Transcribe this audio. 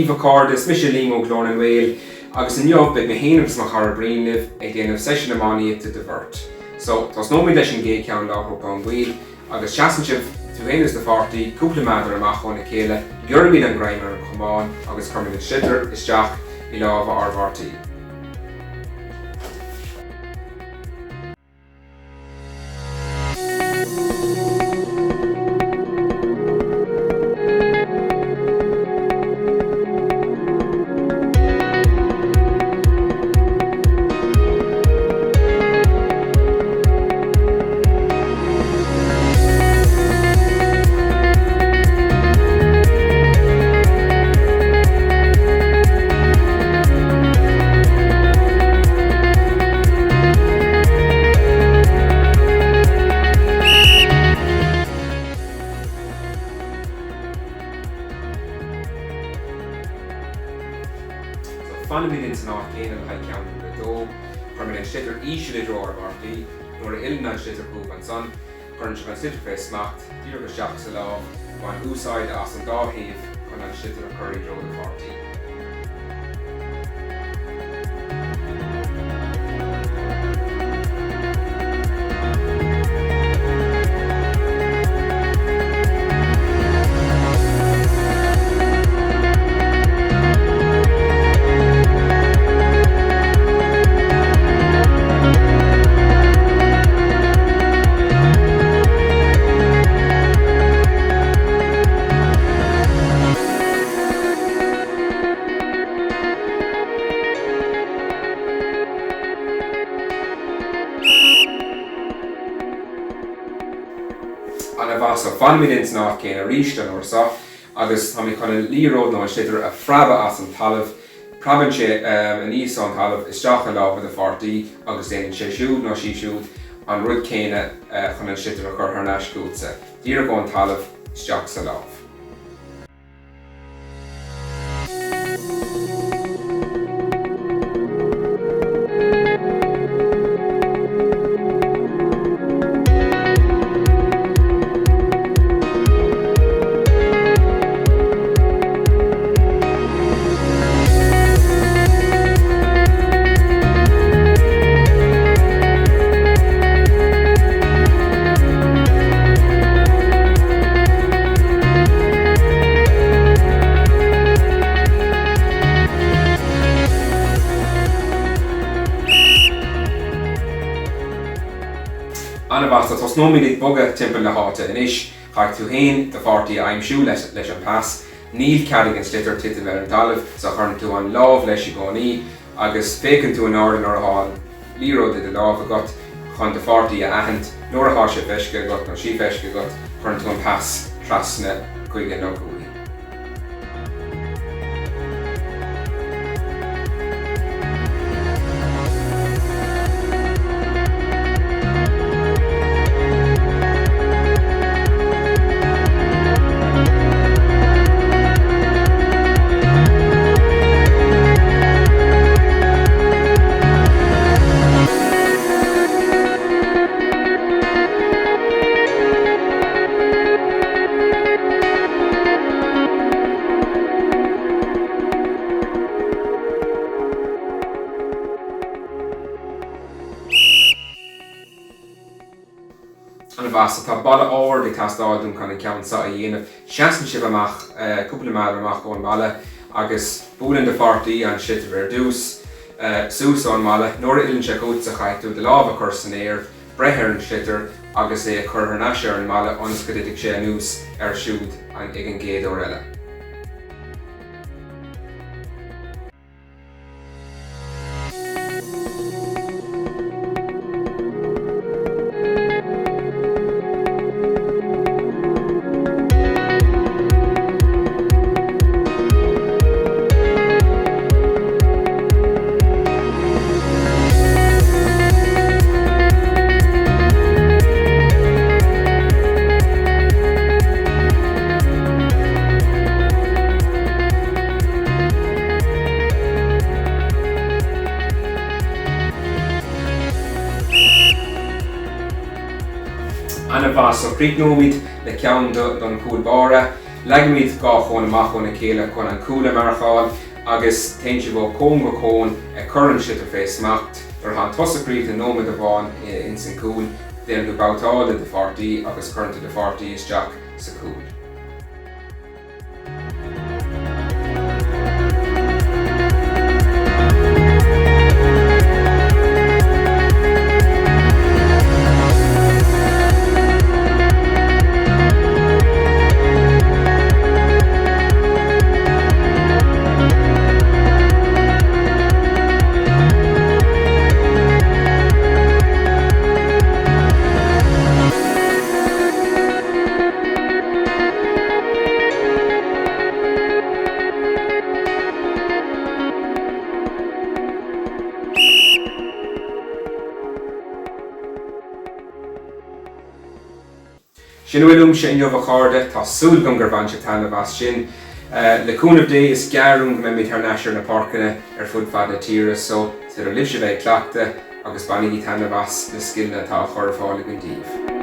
daoibh a chairde, is mise Liam ó Glór na nGael agus inniu beidh mé féin agus mo chara Brian libh ag déanamh seisiún iománaíochta do bheirt. So, tosnóimid leis an gcéad cheann láithreach bonn baill agus seasann sibh, tú féin agus do pháirtí, cúpla meadar amach óna chéile, ghearraimid an greim ar an chamán agus cuirimid an sliotar isteach i lámha ár bpáirtí. So, fanaimid ins an áit chéanna le haghaidh ceann uimhir a dó. Cuirimid an sliotar íseal i dtreo ár bpáirtí. Nuair a fhilleann an sliotar chugaibh ansan, Cuireann sibh an sliotar fé smacht, díreach isteach sa lámh, bain úsáid as an dá thaobh chun an sliotar a chur i dtreo do pháirtí. Ana-mhaith, so fanaimid ins an áit céanna arís an uair seo agus táimid chun an liathróid nó an sliotar a phreabadh as an talamh. Preabann sé aníos ón talamh isteach i lámha do pháirtí agus déanann sé siúd nó sí siúd an rud céanna chun an sliotar a chur thar n-ais chugatsa, díreach ón talamh isteach sa lámh. Ana-mhaith, so tosnóimid ag bogadh timpeall na háite anois. Caithfidh tú féin do pháirtí a aimsiú leis an pas. Níl cead ag an sliotar titim ar an talamh so cuireann tú an lámh leis i gcónaí agus féachann tú in airde nuair atá an liathróid i do lámh agat chun do pháirtí a aithint. Nuair atá sé feiscithe agat nó sí feiscithe agat cuireann tú an pas trasna chuige nó chuici. Ana-mhaith, so tá balla ard ag teastáil dúinn chun an ceann seo a dhéanamh. Seasann sibh amach, cúpla méadar amach ón mballa agus buaileann do pháirtí an sliotar ar dtús, suas ón mballa. Nuair a fhilleann sé chugatsa caithfidh tú do lámh a chur san aer, breith ar an sliotar agus é a chur thar n-ais ar an mballa ionas go dtitfidh sé anuas air siúd ag an gcéad uair eile. Ana-mhaith, so críochnóimid le ceann don chúl báire. Leagaimid 2 chón amach óna chéile chun an cúl a mharcáil agus téann sibh ó chón go cón ag cur an sliotar fé smacht. Nuair atá an tusa críochnaithe nóiméad amháin ins an cúl, déanann tú babhtáil le do pháirtí agus cuireann tú do pháirtí isteach sa chúl. Sin a bhfuil uaimse inniu a chairde, tá súil agam gur bhain sibh taitneamh as sin. Le cúnamh Dé is gearr uainn go mbeimid thar n-ais ar na páirceanna ar fud fad na tíre so is féidir libhse bheith ag cleachtadh agus bainigí taitneamh as na scileanna atá á chur ar fáil againn daoibh.